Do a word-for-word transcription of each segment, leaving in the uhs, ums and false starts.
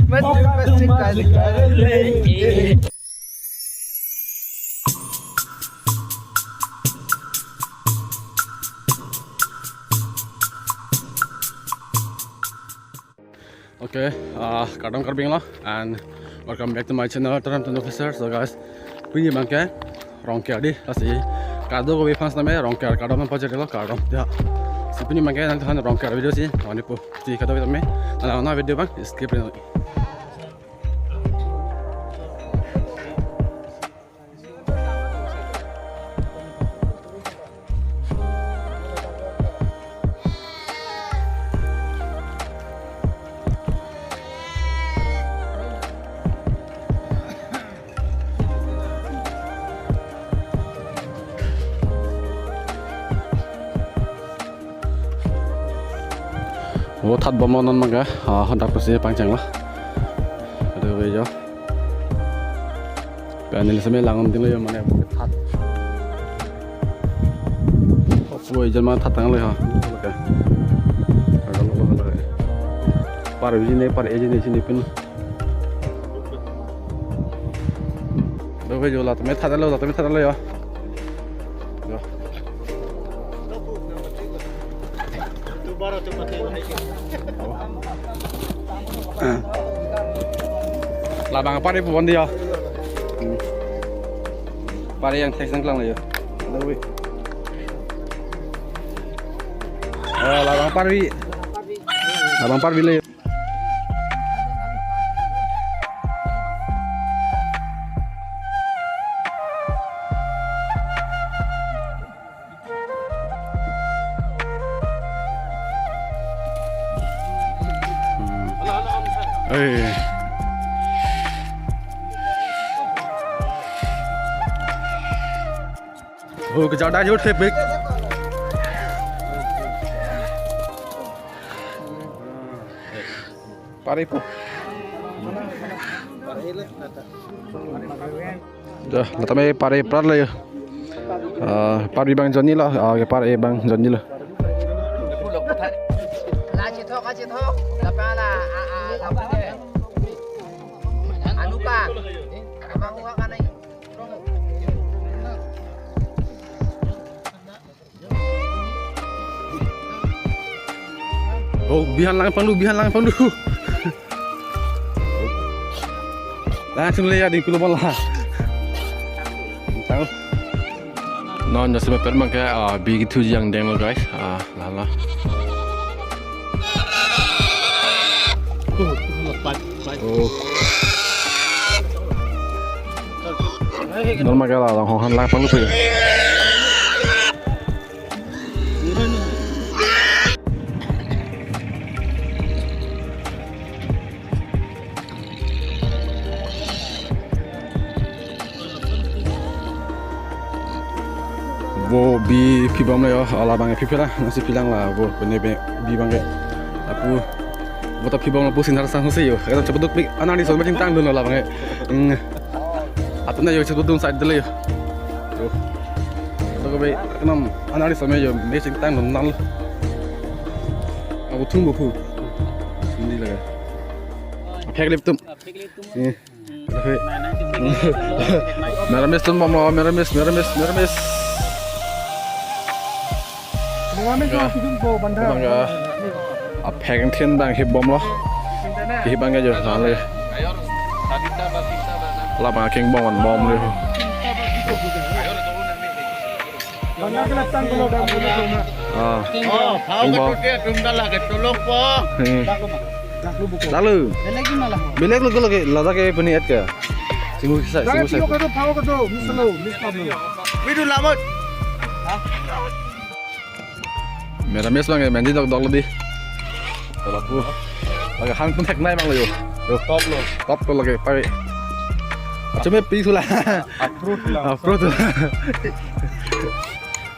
Mas yung best yung kali. Okay, uh, kardom Karbi Anglong and welcome back to my channel, Taram Tun Officer. So guys, pini abangke Rongker dei, lasi kadokave fans tame Rongker kardom nangpajirlo, kardom ya. Si pini abangke nangthan Rongker video si, ani pu si kadokave tame, nang video abang skip ri nang. O thatbomlo non abangke, ah, hadak pusi pangchenglo. Kadokave jo. Pen neli seme langdunlo jo mane that. Opo ijan ma that tanglo ha. Oke. Agak lo lo. Par vijine, par ejine sini pin. Dobe jo la tame thatlo, la tame thatlo jo. Jo. Ah. Labang pari pu bon dei jo. Hmm. Pari yang tek sangklang lo jo. Dobe. Eh, labang pari. Labang pari lo jo. Eh. Oh, kejada jod kepik. Pari pu. Dah, la tame pari prat lo jo. Ah, pari abang jonni lo, ah, pari abang jonni lo. La chethok, la chethok, la pala, ah, ah, la pala. Anu pa. Abang huwa ka nai. Oh, bihan lang pangdu, bihan lang pangdu. Langsung le ya di kulo bola. Tahu. Non jasi ma per abangke, ah, bi kethuji angdeng lo guys. Ah, la la. Oh. Non abangke la long hong han lang pangdu. Vo bi phibom lo jo, ala abang phiphe la, nasi philang la, vo pene bi abangke. Lapu, vo ta phibom lapu sinthar sang hosi jo. Ekdom chepeduk pik, anari son machine tangdun lo la abangke. Hmm. Atun jo chepeduk side dele jo. Jo. Kadokave ekdom anari son jo machine tangdun nang. Abu thum bu phu. Sindi laga. Phek lip tum. Eh. Meramis tum bomlo, meramis, meramis, meramis. Meramis. Ya. Abang ya. Aphek thin abang hip bomlo. Hip abang aja, salah ya. Labang aking bom, bomlo. Ah. Oh, phao bom. Ketu dia, tum dah lah, ketulung po. Hmm. Lalu. Belek lo ko lagi, ladak ke pini et ke. Singgu sa, singgu sa. Phao ketu, phao ketu, miss lo, miss lo. Widu lamot. Meramis abang ya, mandi dok dok lo dei. Lapu. Lake hang pun theknei abang lo jo. Jo. Top lo. Top lo lake pai. Acome pi sula. Approve lo. Approve lo.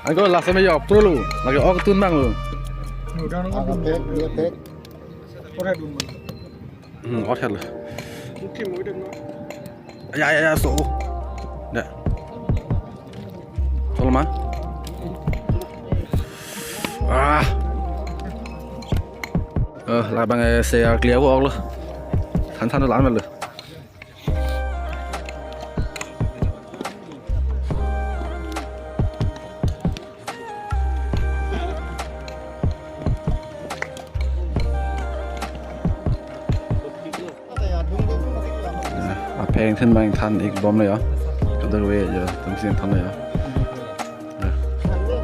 Angko last time jo approve lo. Lake ok tun abang lo. Udah nunggu. Ada tek, dia tek. Ore dun abang. Hmm, ok lo. Mungkin mau deh, Mak. Ya, ya, ya, so. Dah. Solo ma. Ah. Eh, labang eh, saya clear ok lo. Than lo, an lo. Apheng thin bang than ik bom lo ya. Kadokave ya, tum sin than lo ya. Ya.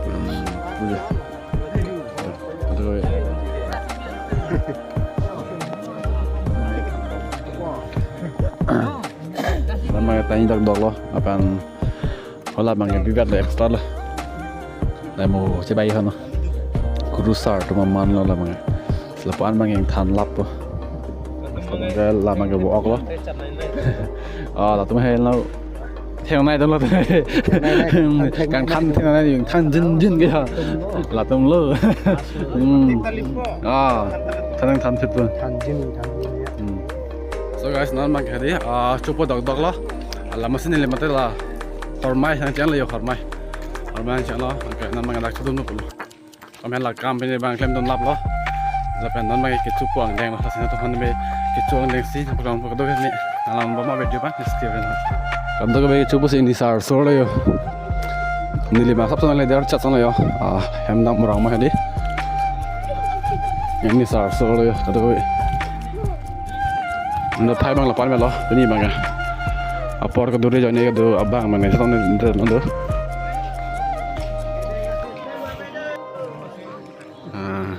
Hmm, udah. Ya, kadokave. Lama tani dak dok lo, apan hala bang ke bibak de extra lo. Lamo chebai hono. Guru sir atum aman lo lama. Lapu-an bang than lap po. Lama ke bo-ok lo. Ah, latum hei lo. Thengnei dolo. Kang than thengnei, than jinjin ke ya. Latum lo. Hmm. Ah, than than thit po. Than jin, than jin ya. Hmm. So guys, non bang ke di, ah, chopo dokdok lo. Lama si neli mate la hormai nangcheng lo yo, hormai. Hormai nangcheng lo. Okay, non bang dak chedun lo pulo. Kami la kam pini bang klemdun lap lo. Lapen non bang kechopo angdeng lo. Lasi nangtum han be kecho angdeng si program ko do ni. Alam boma video bang stay. Kadokave kechopo si ni sar so lo yo. Neli ma sap sana le der chat sana yo. Ah, hem dam murang ma di. Ni sar so lo yo. Kadokave. Ando thai bang lapan melo, pini bang ya. Apor kedo re join kedo abang bang ya, sitong ne, ne, ne, ne. Ah.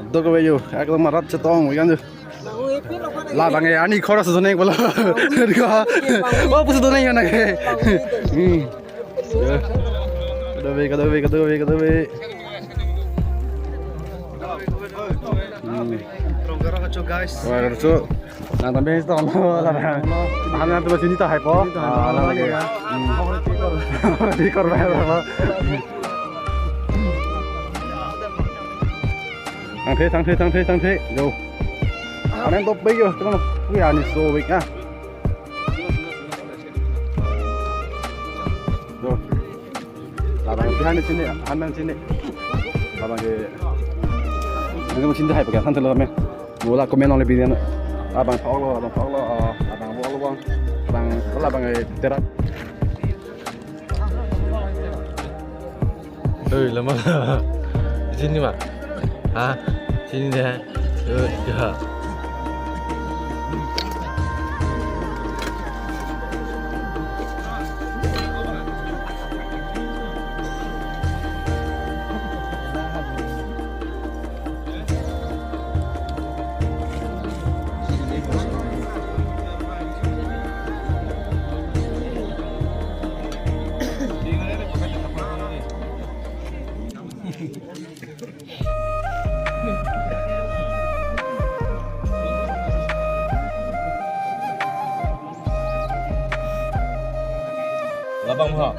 Kadokave yo, ekdom marat chetong, wekan yo. La bang ya, ani khorang sitong ne bolo. Oh, pusi sitong ne yo na ke. Hmm. Kadokave, kadokave, kadokave, kadokave. Hmm. Rong karo kacho, guys. Wah, kacho. Nang tambe sitong lo, la. Tahan nang tuh sini ta hai po. Ah, la lagi. Hmm. Di kor ba apa? Thangthe, thangthe, thangthe, thangthe. Yo. Anen top bek yo, teman. Wih, ani so bek ah. Tuh. Labang ke han sini, han sini. Labang ke. Ini mungkin dah pakai han telah me. Mula komen oleh bidian. Labang thok lo, labang thok lo, ah, labang bo lo bang. Labang, labang ke terat. Oi, lama. Sini, Mak. Ha? Sini deh. Oi, ya. Labang ha.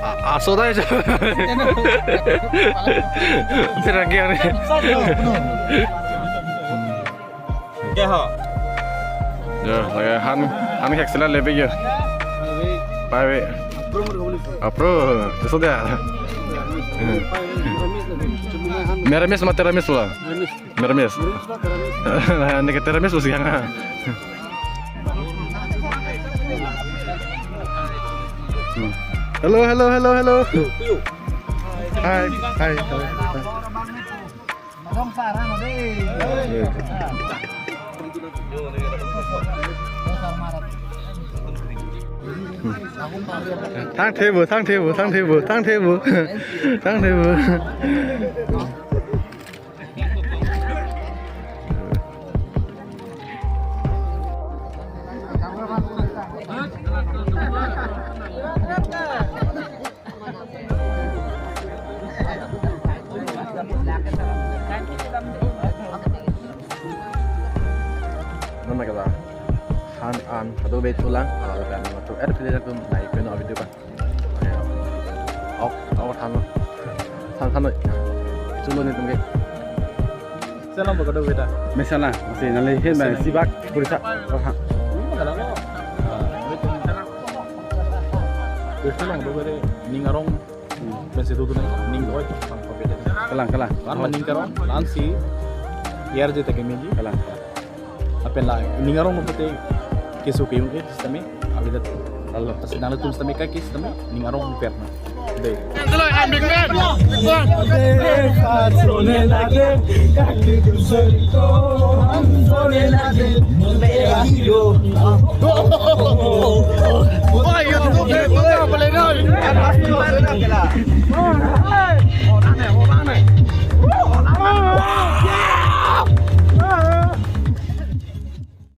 A-, aso dai jo. Terang ke ani. Ke ha. Ya, lagi han, han hek sila lebih ya. Pai be. Apro, itu sudah. Meramis ma teramis lah. Meramis. Ini kita teramis usiang. Hmm. Hello, hello, hello, hello. Hai, hai, hai, hai. Thangthe bo, thangthe bo, thangthe bo, thangthe bo, thangthe bo. Non ma kata han an kadokave thulang, ah, lapen matu er pili atum nai peno video pa. Ok, ok, than lo. Than, than lo. Chulo netum ke. Salam ba kadokave ta. Mesala, masi nangli hin ba sibak purisa. Oh, ha. Terus lang do kare ning arong. Pensi tu tu nang ning doi pang pang beda. Kalang, kalang. Lan maning karong, lan si, yar je take meji. Kalang, kalang. Apen la, ning arong mo pute, keso keyung ke, sitame, abidat. Alo. Pasi nang tum sitame kaki sitame, ning arong per na. Dei.